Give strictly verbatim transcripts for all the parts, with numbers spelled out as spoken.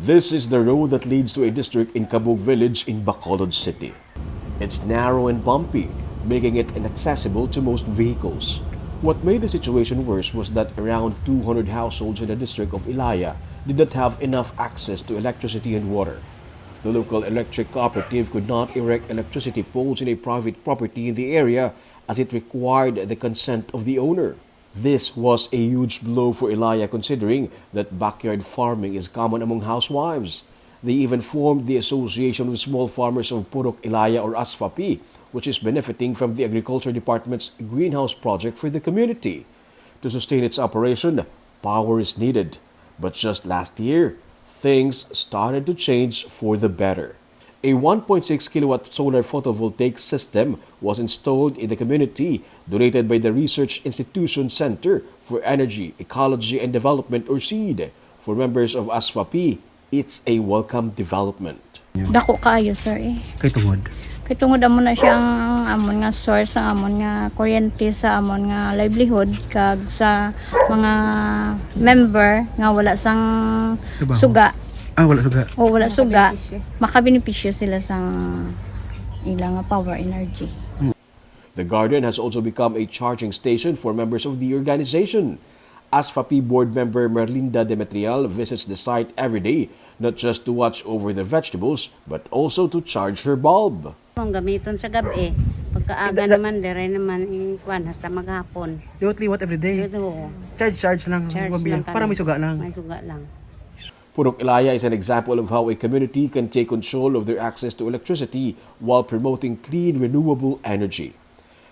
This is the road that leads to a district in Kabug Village in Bacolod City. It's narrow and bumpy, making it inaccessible to most vehicles. What made the situation worse was that around two hundred households in the district of Ilaya did not have enough access to electricity and water. The local electric cooperative could not erect electricity poles in a private property in the area, as it required the consent of the owner. This was a huge blow for Ilaya, considering that backyard farming is common among housewives. They even formed the Association of Small Farmers of Purok Ilaya, or ASFAPI, which is benefiting from the Agriculture Department's greenhouse project for the community. To sustain its operation, power is needed. But just last year, things started to change for the better. A one point six kilowatt solar photovoltaic system was installed in the community, donated by the Research Institution Center for Energy, Ecology, and Development, or SEED. For members of ASFAPI, it's a welcome development. Dako kaayo, sir, eh. Kay tungod. Kay tungod amo na siya ang amon nga source, ang amon nga kuryente sa amon nga livelihood, kag sa mga member nga wala sang Trabaho. Suga. Ah, wala suga. O wala suga, makabenepisyo sila sang ila nga power energy. The garden has also become a charging station for members of the organization. ASFAPI board member Merlinda Demetrial visits the site every day, not just to watch over the vegetables, but also to charge her bulb. Ang gamiton sa gabi. Pagkaaga naman, dire naman ikuan hasta maghapon. They would liwat every day. Ito, Charge, charge lang. charge Ang pambilya. lang kami. Para may suga lang. May suga lang. Purok Ilaya is an example of how a community can take control of their access to electricity while promoting clean, renewable energy.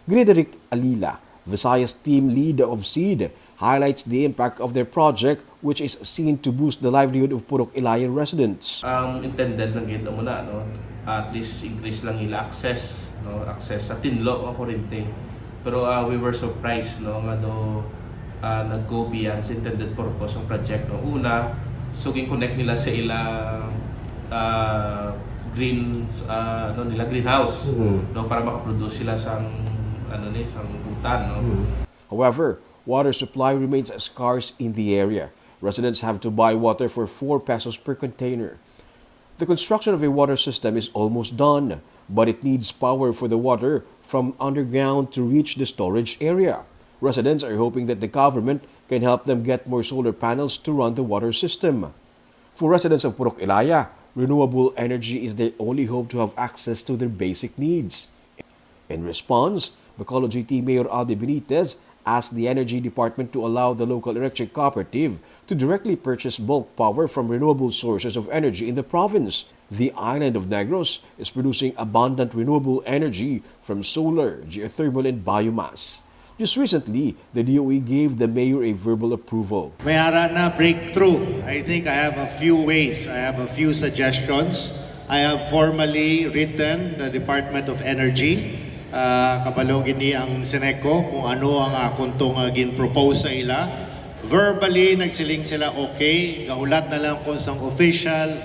Grederick Alila, Visayas team lead of SEED, highlights the impact of their project, which is seen to boost the livelihood of Purok Ilaya residents. Ang intended lang gid amo na, no, at least increase lang ila access, no, access sa tinlo nga kuryente. Pero ah, we were surprised, no, nga do ah, nag-go beyond sa intended purpose ng project, no. Una, so gin-connect nila sa ila ah, green ah, ano nila, greenhouse, no, para makaproduce sila sang ano ni, sang utan, no. However, water supply remains scarce in the area. Residents have to buy water for four pesos per container. The construction of a water system is almost done, but it needs power for the water from underground to reach the storage area. Residents are hoping that the government can help them get more solar panels to run the water system. For residents of Purok Ilaya, renewable energy is their only hope to have access to their basic needs. In response, Bacolod City Mayor Albee Benitez asked the Energy Department to allow the local electric cooperative to directly purchase bulk power from renewable sources of energy in the province. The island of Negros is producing abundant renewable energy from solar, geothermal, and biomass. Just recently, the D O E gave the mayor a verbal approval. May ara na breakthrough. I think I have a few ways, I have a few suggestions. I have formally written the Department of Energy. Ah, kabalo gid ni ang Seneco kung ano ang akon to nga gin-propose sa ila. Verbally, nagsiling sila okay. Gahulat na lang ko sang official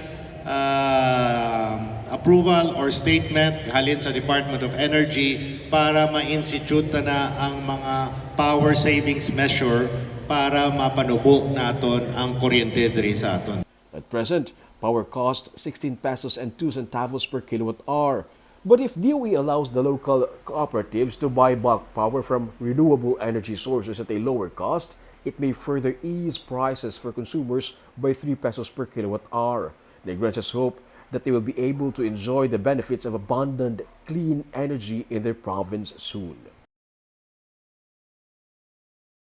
ah, approval or statement halin sa Department of Energy para ma-institute na ang mga power savings measure para mapanubo naton ang kuryente diri sa aton. At present, power costs sixteen pesos and two centavos per kilowatt hour. But if D O E allows the local cooperatives to buy bulk power from renewable energy sources at a lower cost, it may further ease prices for consumers by three pesos per kilowatt hour. Negrenses hope that they will be able to enjoy the benefits of abundant, clean energy in their province soon.